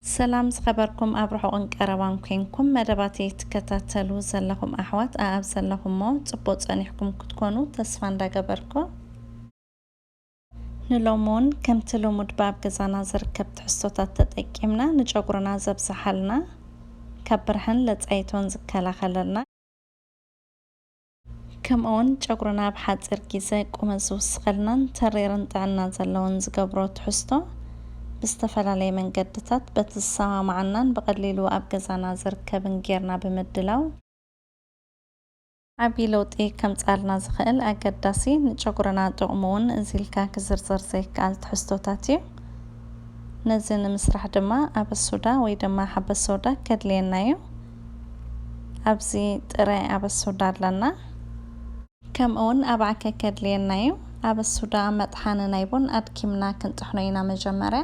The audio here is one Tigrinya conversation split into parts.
ሰላም ዝኸበርኩም ኣብ ርሑቕን ቀረባን ኮንኩም መደባተይ ትከታተሉ ዘለኹም ኣሕዋት ኣኣብ ዘለኹሞ ጽቡቕ ጸኒሕኩም ክትኮኑ ተስፋ እንዳገበርኩ፣ ንሎሚ እውን ከምቲ ልሙድ ብኣብ ገዛና ዝርከብ ትሕዝቶታት ተጠቂምና ንጨጉርና ዘብዝሓልና፣ ካብ ብርሕን ለጻይቶን ዝከላኸለልና፣ ከምኡውን ጨጉርና ኣብ ሓፂር ግዜ ቁመት ዝውስኸልናን ተሪርን ጥዕና ዘለዎን ዝገብሮ ትሕዝቶ ብዝተፈላለየ መንገድታት በቲ ዝሰማማዓናን ብቐሊሉ ኣብ ገዛና ዝርከብን ጌርና ብምድላው ዓብዪ ለውጢ ከምፅኣልና ዝኽእል ኣገዳሲ ንጨጉርና ጥቕሙ እውን እዚ ኢልካ ክዝርዘር ዘይከኣል ትሕዝቶታት እዩ። ነዚ ንምስራሕ ድማ ኣበሱዳ ወይ ድማ ሓበሶዳ ከድልየና እዩ። ኣብዚ ጥረ ኣበሱዳ ኣለና። ከምኡውን ኣባዕከ ከድልየና እዩ። ኣበሱዳ መጥሓኒ ናይ ቡን ኣድኪምና ክንጥሕኖ ኢና መጀመርያ።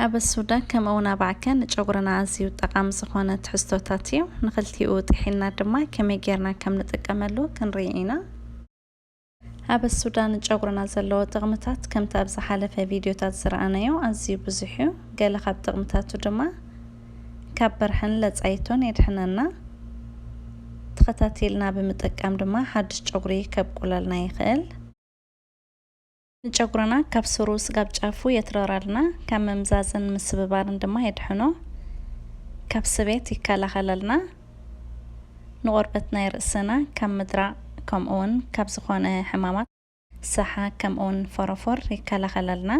ኣበሱዳ ከምኡውን ኣባዕከ ንጨጉርና ኣዝዩ ጠቓሚ ዝኾነ ትሕዝቶታት እዩ። ንኽልቲኡ ጥሒና ድማ ከመይ ጌርና ከም ንጥቀመሉ ክንርኢ ኢና። ኣበሱዳ ንጨጉርና ዘለዎ ጥቕምታት ከምቲ ኣብ ዝሓለፈ ቪድዮታት ዝረኣናዮ ኣዝዩ ብዙሕ እዩ። ገለ ካብ ጥቕምታቱ ድማ ካብ ብርሕን ለጻይቶን የድሕነና። ተኸታቲልና ብምጥቃም ድማ ሓድሽ ጨጉሪ ከብቁለልና ይኽእል። ንጨጉርና ካብ ስሩ ስጋብ ጫፉ የትረረልና፣ ካብ ምምዛዝን ምስብባርን ድማ የድሕኖ። ካብ ስቤት ይከላኸለልና። ንቆርበት ናይ ርእስና ካብ ምድራቕ ከምኡውን ካብ ዝኾነ ሕማማት ሰሓ ከምኡውን ፎሮፎር ይከላኸለልና።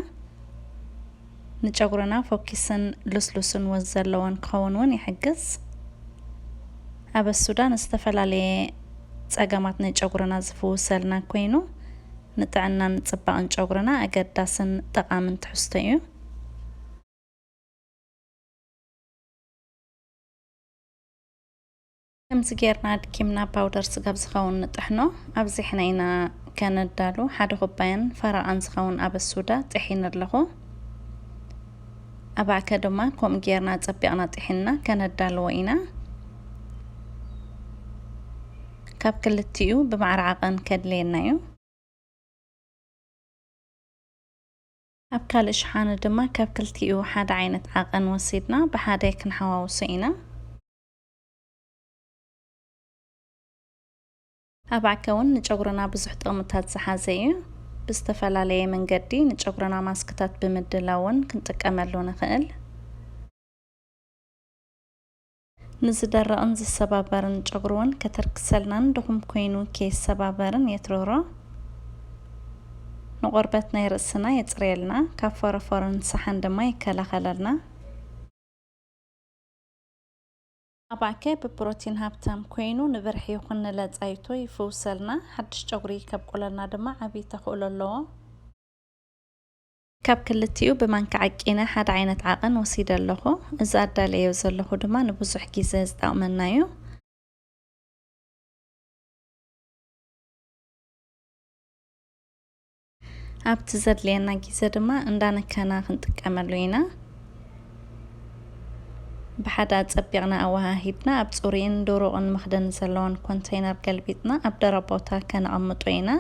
ንጨጉርና ፎኪስን ልስሉስን ወዝ ዘለዎን ክኸውን እውን ይሕግዝ። ኣበሱዳ ንዝተፈላለየ ጸገማት ናይ ጨጉርና ዝፍውሰልና ኮይኑ ንጥዕናን ጽባቕን ጨጉርና ኣገዳስን ጠቓምን ትሕዝቶ እዩ። ከምዚ ጌርና ኣድኪምና ፓውደር ስጋብ ዝኸውን ንጥሕኖ። ኣብዚሕና ኢና ከነዳሉ። ሓደ ኩባያን ፈረቓን ዝኸውን ኣበሱዳ ጥሒነ ኣለኹ። ኣባዕከ ድማ ከምኡ ጌርና ጸቢቕና ጥሒንና ከነዳልዎ ኢና። ካብ ክልቲኡ ብማዕረ ዓቐን ከድልየና እዩ። ኣብ ካልእ ሸሓነ ድማ ካብ ክልቲኡ ሓደ ዓይነት ዓቐን ወሲድና ብሓደ ክንሓዋውሶ ኢና። ኣባዕከ እውን ንጨጉርና ብዙሕ ጥቕምታት ዝሓዘ እዩ። ብዝተፈላለየ መንገዲ ንጨጉርና ማስክታት ብምድላው እውን ክንጥቀመሉ ንኽእል። ንዝደርቕን ዝሰባበርን ጨጉሪ እውን ከተርክሰልናን ድኹም ኮይኑ ከይሰባበርን የትርሮ። ንቆርበት ናይ ርእስና የጽርየልና፣ ካብ ፎረፎርን ሰሓን ድማ ይከላኸለልና። ኣባዕከ ብፕሮቲን ሃብታም ኮይኑ ንብርሒ ይኹን ንለጻይቶ ይፍውሰልና፣ ሓድሽ ጨጉሪ ከብቁለልና ድማ ዓብዪ ተኽእሎ ኣለዎ። ካብ ክልቲኡ ብማንካ ዓቂነ ሓደ ዓይነት ዓቐን ወሲደ ኣለኹ። እዚ ኣዳልየዮ ዘለኹ ድማ ንብዙሕ ግዜ ዝጠቕመና እዩ። ኣብቲ ዘድልየና ግዜ ድማ እንዳነከና ክንጥቀመሉ ኢና። ብሓደ ኣጸቢቕና ኣወሃሂድና ኣብ ጽሩይን ድሩቕን መኽደኒ ዘለዎን ኮንተይነር ገልቢጥና ኣብ ደረቕ ቦታ ከነቐምጦ ኢና።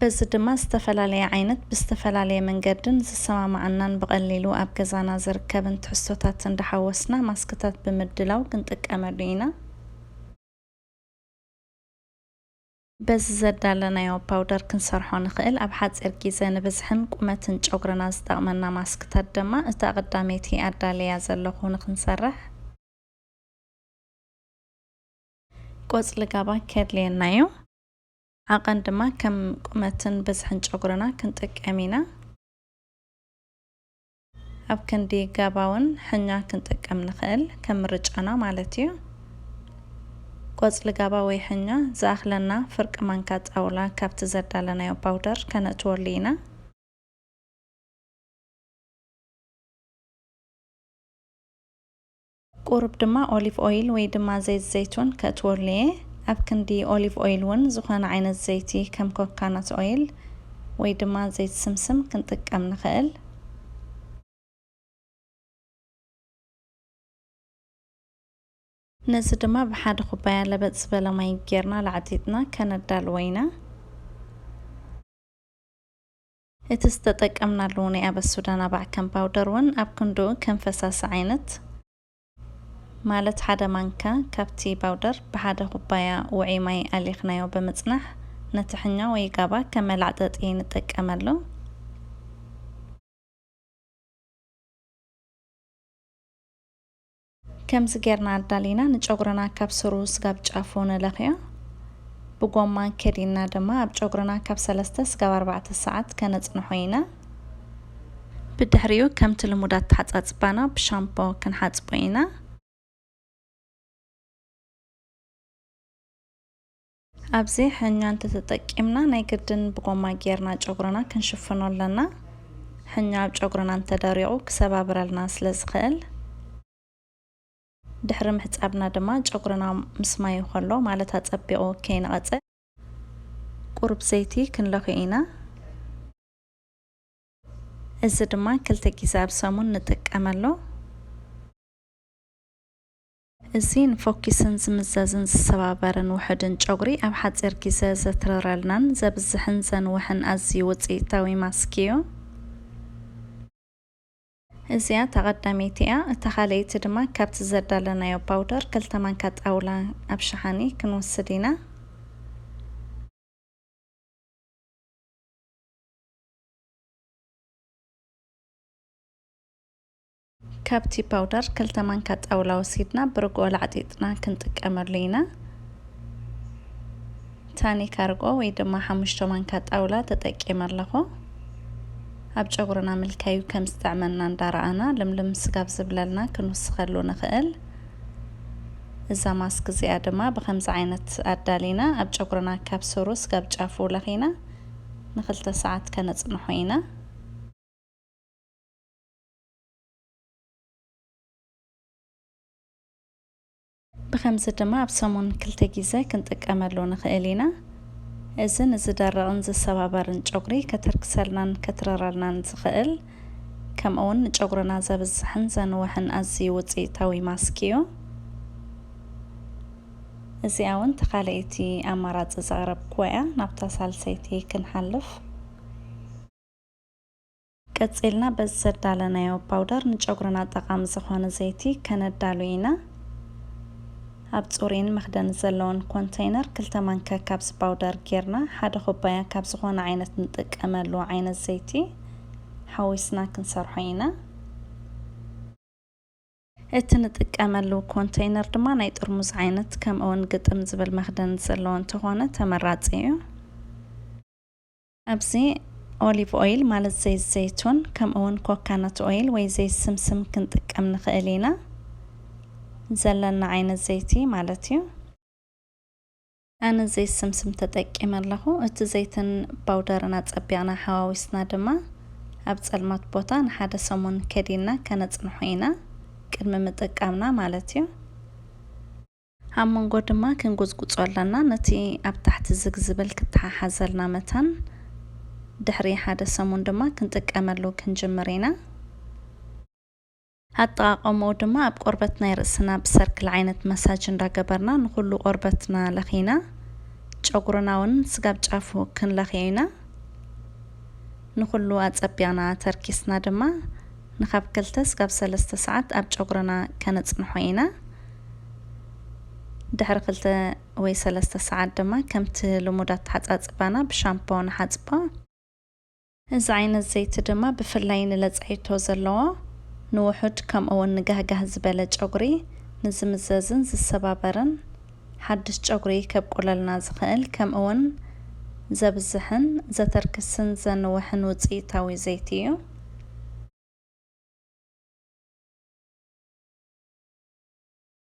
በዚ ድማ ዝተፈላለየ ዓይነት ብዝተፈላለየ መንገድን ዝሰማማዓናን ብቐሊሉ ኣብ ገዛና ዝርከብን ትሕዝቶታት እንዳሓወስና ማስክታት ብምድላው ክንጥቀመሉ ኢና። በዚ ዘዳለናዮ ፓውደር ክንሰርሖ ንኽእል። ኣብ ሓፂር ግዜ ንብዝሕን ቁመትን ጨጉርና ዝጠቕመና ማስክታት ድማ እታ ቀዳመይቲ ኣዳለያ ዘለኹ ንክንሰርሕ። ቆጽሊ ጋባ ከድልየና እዩ። ዓቐን ድማ ከም ቁመትን ብዝሕን ጨጉርና ክንጥቀም ኢና። ኣብ ክንዲ ጋባ እውን ሕኛ ክንጥቀም ንኽእል፣ ከም ምርጫና ማለት እዩ። ቆጽሊ ጋባ ወይ ሕኛ ዝኣኽለና ፍርቂ ማንካ ጣውላ ካብቲ ዘዳለናዮ ፓውደር ከነእትወሉ ኢና። ቁሩብ ድማ ኦሊቭ ኦይል ወይ ድማ ዘይት ዘይቱን ከእትወሉ እየ። ኣብ ክንዲ ኦሊቭ ኦይል እውን ዝኾነ ዓይነት ዘይቲ ከም ኮካናት ኦይል ወይ ድማ ዘይት ስምስም ክንጥቀም ንኽእል። ነዚ ድማ ብሓደ ኩባያ ለበጥ ዝበለ ማይ ጌርና ላዕጢጥና ከነዳልዎ ኢና። እቲ ዝተጠቀምናሉ ናይ ኣበሱዳን ኣባዕከን ፓውደር እውን ኣብ ክንድኡ ከም ፈሳሲ ዓይነት፣ ማለት ሓደ ማንካ ካብቲ ፓውደር ብሓደ ኩባያ ውዑይ ማይ ኣሊኽናዮ ብምጽናሕ፣ ነቲ ሕኛ ወይ ጋባ ከም መላዕጠጢ ንጥቀመሉ። ከምዚ ጌርና ኣዳሊና ንጨጉርና ካብ ስሩ ስጋብ ጫፉ ንለኽዮ። ብጎማ ከዲና ድማ ኣብ ጨጉርና ካብ ሰለስተ ስጋብ ኣርባዕተ ሰዓት ከነጽንሖ ኢና። ብድሕሪኡ ከምቲ ልሙድ ኣተሓጻጽባና ብሻምፖ ክንሓጽቦ ኢና። ኣብዚ ሕኛ እንተተጠቂምና ናይ ግድን ብጎማ ጌርና ጨጉርና ክንሽፍኖ ኣለና። ሕኛ ኣብ ጨጉርና እንተደሪቑ ክሰባብረልና ስለ ዝኽእል። ድሕሪ ምሕጻብና ድማ ጨጉርና ምስ ማዩ ከሎ፣ ማለት ኣጸቢቑ ከይንቐጽዕ፣ ቁሩብ ዘይቲ ክንለኽዮ ኢና። እዚ ድማ ክልተ ግዜ ኣብ ሰሙን ንጥቀመሉ። እዚ ንፎኪስን ዝምዘዝን ዝሰባበርን ውሑድን ጨጉሪ ኣብ ሓጺር ግዜ ዘትርረልናን ዘብዝሕን ዘንውሕን ኣዝዩ ውጽኢታዊ ማስክ እዩ። እዚኣ እታ ቀዳመይቲ እያ። እታ ካልኣይቲ ድማ ካብቲ ዘዳለናዮ ፓውደር ክልተ ማንካ ጣውላ ኣብ ሸሓኒ ክንወስድ ኢና። ካብቲ ፓውደር ክልተ ማንካ ጣውላ ወሲድና ብርግኦ ላዕጢጥና ክንጥቀመሉ ኢና። ታኒካ ርግኦ ወይ ድማ ሓሙሽተ ማንካ ጣውላ ተጠቂመ ኣለኹ። ኣብ ጨጉርና ምልካዩ ከም ዝጥዕመና እንዳረኣና ልምልም ስጋብ ዝብለልና ክንውስኸሉ ንኽእል። እዛ ማስክ እዚኣ ድማ ብኸምዚ ዓይነት ኣዳሊና ኣብ ጨጉርና ካብ ስሩ ስጋብ ጫፉ ለኺና ንኽልተ ሰዓት ከነጽንሖ ኢና። ብኸምዚ ድማ ኣብ ሰሙን ክልተ ግዜ ክንጥቀመሉ ንኽእል ኢና። እዚ ንዝደርቕን ዝሰባበርን ጨጉሪ ከተርክሰልናን ከትረረልናን ዝኽእል፣ ከምኡውን ንጨጉርና ዘብዝሕን ዘንውሕን ኣዝዩ ውጽኢታዊ ማስክ እዩ። እዚኣ እውን ተኻለይቲ ኣማራጺ ዘቕረብኩዋ እያ። ናብታ ሳልሰይቲ ክንሓልፍ። ቀጺልና በዚ ዘዳለናዮ ፓውደር ንጨጉርና ጠቓሚ ዝኾነ ዘይቲ ከነዳሉ ኢና። ኣብ ጽሩይን መኽደኒ ዘለዎን ኮንተይነር ክልተ ማንካ ካብዚ ፓውደር ጌርና ሓደ ኩባያ ካብ ዝኾነ ዓይነት ንጥቀመሉ ዓይነት ዘይቲ ሓዊስና ክንሰርሖ ኢና። እቲ ንጥቀመሉ ኮንተይነር ድማ ናይ ጥርሙዝ ዓይነት ከምኡውን ግጥም ዝብል መኽደኒ ዘለዎ እንተኾነ ተመራጺ እዩ። ኣብዚ ኦሊቭ ኦይል ማለት ዘይት ዘይቱን ከምኡውን ኮካነት ኦይል ወይ ዘይት ስምስም ክንጥቀም ንኽእል ኢና። ዘለና ዓይነት ዘይቲ ማለት እዩ። ኣነ ዘይት ስምስም ተጠቂመ ኣለኹ። እቲ ዘይትን ፓውደርን ኣጸቢቕና ሓዋዊስና ድማ ኣብ ጸልማት ቦታ ንሓደ ሰሙን ከዲና ከነጽንሖ ኢና፣ ቅድሚ ምጥቃምና ማለት እዩ። ኣብ መንጎ ድማ ክንጉጽጉጾ ኣለና፣ ነቲ ኣብ ታሕቲ ዝግ ዝብል ክተሓሓዘልና መታን። ድሕሪ ሓደ ሰሙን ድማ ክንጥቀመሉ ክንጅምር ኢና። ኣጠቓቕምኡ ድማ ኣብ ቆርበት ናይ ርእስና ብሰርክል ዓይነት መሳጅ እንዳገበርና ንኹሉ ቆርበትና ለኺና፣ ጨጉርና እውን ስጋብ ጫፉ ክንለኽዮ ኢና። ንኹሉ ኣጸቢቕና ተርኪስና ድማ ንኻብ ክልተ ስጋብ ሰለስተ ሰዓት ኣብ ጨጉርና ከነጽንሖ ኢና። ድሕሪ ክልተ ወይ ሰለስተ ሰዓት ድማ ከምቲ ልሙድ ኣተሓጻጽባና ብሻምፖ ንሓጽቦ። እዚ ዓይነት ዘይቲ ድማ ብፍላይ ንለጻይቶ ዘለዎ፣ ንውሑድ ከምኡውን ንጋህጋህ ዝበለ ጨጉሪ ንዝምዘዝን ዝሰባበርን፣ ሓድሽ ጨጉሪ ከብቁለልና ዝኽእል ከምኡውን ዘብዝሕን ዘተርክስን ዘንውሕን ውጽኢታዊ ዘይቲ እዩ።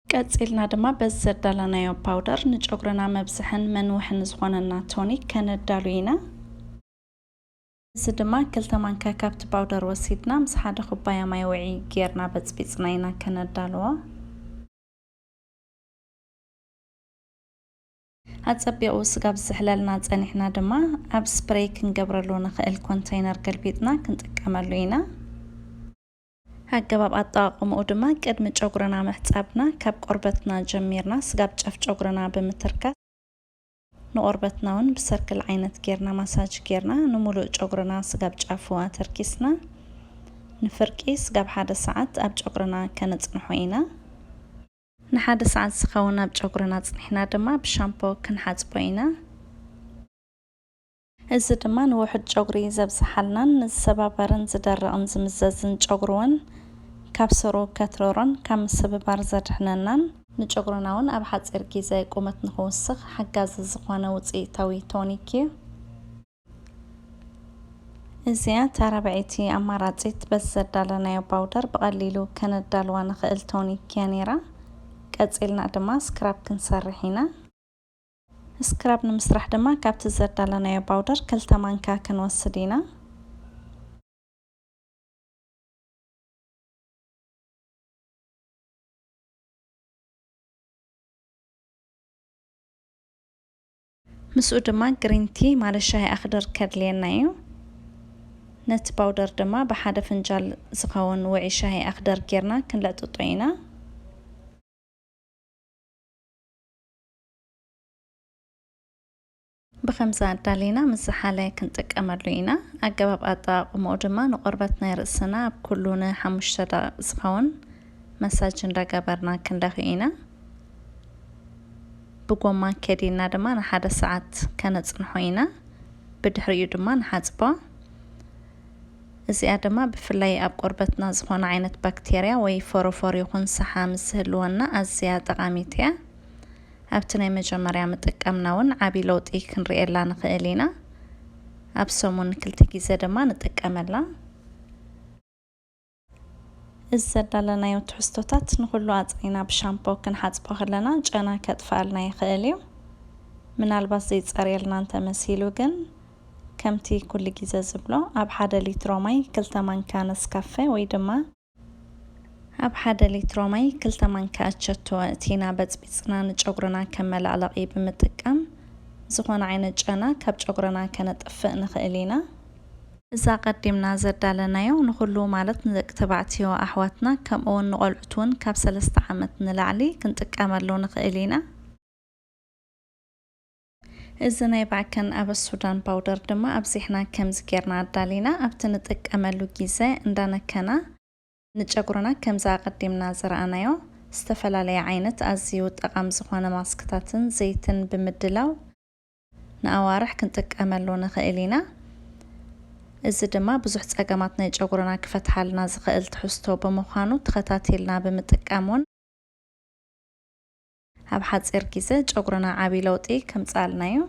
ቀጺልና ድማ በዚ ዘዳለናዮ ፓውደር ንጨጉርና መብዝሕን መንውሕን ዝኾነና ቶኒክ ከነዳሉ ኢና። እዚ ድማ ክልተ ማንካ ካብቲ ፓውደር ወሲድና ምስ ሓደ ኩባያ ማይ ውዒ ጌርና በጽቢጽና ኢና ከነዳልዎ። ኣጸቢቑ ስጋብ ዝሕለልና ጸኒሕና ድማ ኣብ ስፕሬይ ክንገብረሉ ንኽእል ኮንተይነር ገልቢጥና ክንጥቀመሉ ኢና። ኣገባብ ኣጠቓቕምኡ ድማ ቅድሚ ጨጉርና ምሕጻብና ካብ ቆርበትና ጀሚርና ስጋብ ጫፍ ጨጉርና ብምትርካስ ንቆርበትና እውን ብሰርክል ዓይነት ጌርና ማሳጅ ጌርና፣ ንሙሉእ ጨጉርና ስጋብ ጫፉ ኣተርኪስና፣ ንፍርቂ ስጋብ ሓደ ሰዓት ኣብ ጨጉርና ከነጽንሖ ኢና። ንሓደ ሰዓት ዝኸውን ኣብ ጨጉርና ጽኒሕና ድማ ብሻምፖ ክንሓጽቦ ኢና። እዚ ድማ ንውሑድ ጨጉሪ ዘብዝሓልናን ንዝሰባበርን ዝደርቕን ዝምዘዝን ጨጉሪ እውን ካብ ስሩ ከትርሮን ካብ ምስብባር ዘድሕነናን፣ ንጨጉርና እውን ኣብ ሓጺር ግዜ ቁመት ንኽውስኽ ሓጋዚ ዝኾነ ውጽኢታዊ ቶኒክ እዩ። እዚኣ እታ ራብዐይቲ ኣማራጺት በቲ ዘዳለናዮ ፓውደር ብቐሊሉ ከነዳልዋ ንኽእል ቶኒክ እያ ነይራ። ቀጺልና ድማ ስክራብ ክንሰርሕ ኢና። ስክራብ ንምስራሕ ድማ ካብቲ ዘዳለናዮ ፓውደር ክልተ ማንካ ክንወስድ ኢና። ምስኡ ድማ ግሪን ቲ ማለት ሻሂ ኣኽደር ከድልየና እዩ። ነቲ ፓውደር ድማ ብሓደ ፍንጃል ዝኸውን ውዒ ሻሂ ኣኽደር ጌርና ክንልዕጥጦ ኢና። ብኸምዚ ኣዳሊና ምስ ዝሓለ ክንጥቀመሉ ኢና። ኣገባብ ኣጠቓቕምኡ ድማ ንቆርበት ናይ ርእስና ኣብ ኩሉ ንሓሙሽተ ደቂቕ ዝኸውን መሳጅ እንዳገበርና ክንለኽዮ ኢና። ብጎማ ከዲና ድማ ንሓደ ሰዓት ከነጽንሖ ኢና። ብድሕሪኡ ድማ ንሓጽቦ። እዚኣ ድማ ብፍላይ ኣብ ቆርበትና ዝኾነ ዓይነት ባክቴርያ ወይ ፎሮፎር ይኹን ሰሓ ምስ ዝህልወና ኣዝያ ጠቓሚት እያ። ኣብቲ ናይ መጀመርያ ምጥቃምና እውን ዓቢ ለውጢ ክንርእየላ ንኽእል ኢና። ኣብ ሰሙን ክልተ ግዜ ድማ ንጥቀመላ። እዚ ዘዳለናዮ ትሕዝቶታት ንኹሉ ኣጽሪና ብሻምፖ ክንሓጽቦ ከለና ጨና ከጥፍኣልና ይኽእል እዩ። ምናልባት ዘይጸርየልና እንተመሲሉ ግን፣ ከምቲ ኩሉ ግዜ ዝብሎ፣ ኣብ ሓደ ሊትሮ ማይ ክልተ ማንካ ነስካፈ ወይ ድማ ኣብ ሓደ ሊትሮ ማይ ክልተ ማንካ ኣቸቶ ኣእቲና በጽቢጽና ንጨጉርና ከም መለቕለቒ ብምጥቃም፣ ዝኾነ ዓይነት ጨና ካብ ጨጉርና ከነጥፍእ ንኽእል ኢና። እዛ ቀዲምና ዘዳለናዮ ንኹሉ፣ ማለት ንደቂ ተባዕትዮ ኣሕዋትና፣ ከምኡ እውን ንቆልዑት እውን ካብ ሰለስተ ዓመት ንላዕሊ ክንጥቀመሉ ንኽእል ኢና። እዚ ናይ ባዕከን ኣበ ሱዳን ፓውደር ድማ ኣብዚሕና ከምዚ ጌርና ኣዳሊና ኣብቲ ንጥቀመሉ ግዜ እንዳነከና ንጨጉርና ከምዚ ኣቐዲምና ዝረኣናዮ ዝተፈላለየ ዓይነት ኣዝዩ ጠቓሚ ዝኾነ ማስክታትን ዘይትን ብምድላው ንኣዋርሕ ክንጥቀመሉ ንኽእል ኢና። እዚ ድማ ብዙሕ ጸገማት ናይ ጨጉርና ክፈትሓልና ዝኽእል ትሕዝቶ ብምዃኑ ተኸታቲልና ብምጥቃም እውን ኣብ ሓጺር ግዜ ጨጉርና ዓቢ ለውጢ ከምጽኣልና እዩ።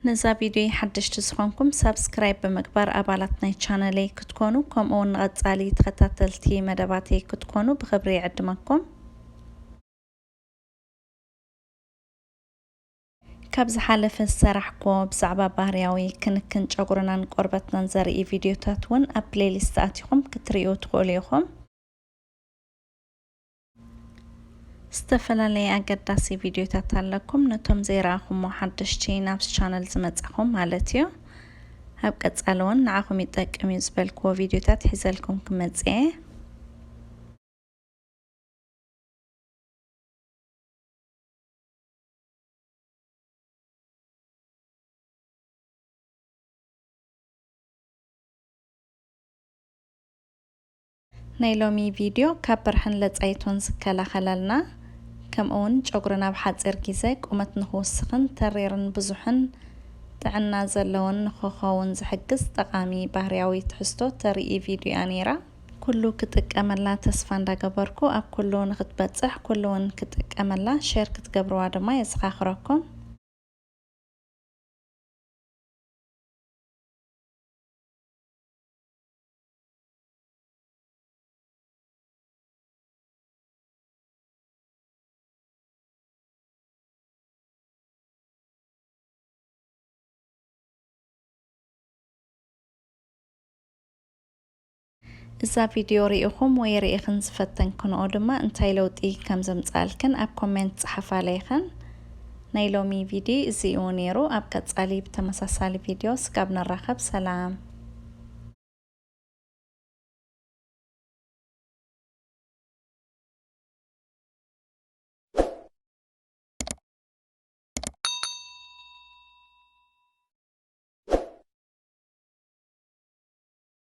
ነዛ ቪድዮ ሓደሽቲ ዝኾንኩም ሳብስክራይብ ብምግባር ኣባላት ናይ ቻነለይ ክትኮኑ፣ ከምኡ እውን ንቐጻሊ ተኸታተልቲ መደባተይ ክትኮኑ ብኽብሪ ይዕድመኩም። ካብ ዝሓለፈ ዝሰራሕኩዎ ብዛዕባ ባህርያዊ ክንክን ጨጉርናን ቆርበትናን ዘርኢ ቪድዮታት እውን ኣብ ፕሌሊስት ኣቲኹም ክትርእዩ ትኽእሉ ኢኹም። ዝተፈላለየ ኣገዳሲ ቪድዮታት ኣለኩም። ነቶም ዘይረኣኹሞ ሓደሽቲ ናብዚ ቻነል ዝመጻኹም ማለት እዩ። ኣብ ቀጻሊ እውን ንዓኹም ይጠቅም እዩ ዝበልክዎ ቪድዮታት ሒዘልኩም ክመጽእ እየ። ናይ ሎሚ ቪድዮ ካብ ብርሕን ለጻይቶን ዝከላኸለልና፣ ከምኡ እውን ጨጉርና ኣብ ሓጺር ግዜ ቁመት ንኽውስኽን ተሪርን ብዙሕን ጥዕና ዘለዎን ንኽኸውን ዝሕግዝ ጠቓሚ ባህርያዊ ትሕዝቶ ተርኢ ቪድዮ እያ ነይራ። ኩሉ ክጥቀመላ ተስፋ እንዳገበርኩ፣ ኣብ ኩሉ ንኽትበጽሕ፣ ኩሉ እውን ክጥቀመላ ሼር ክትገብርዋ ድማ የዘኻኽረኩም። እዛ ቪድዮ ርኢኹም ወይ ርኢኽን ዝፈተንክንኦ ድማ እንታይ ለውጢ ከም ዘምጽኣልክን ኣብ ኮሜንት ጸሓፋለይኽን። ናይ ሎሚ ቪድዮ እዚ እዩ ነይሩ። ኣብ ቀጻሊ ብተመሳሳሊ ቪድዮ ስጋብ ንራኸብ፣ ሰላም።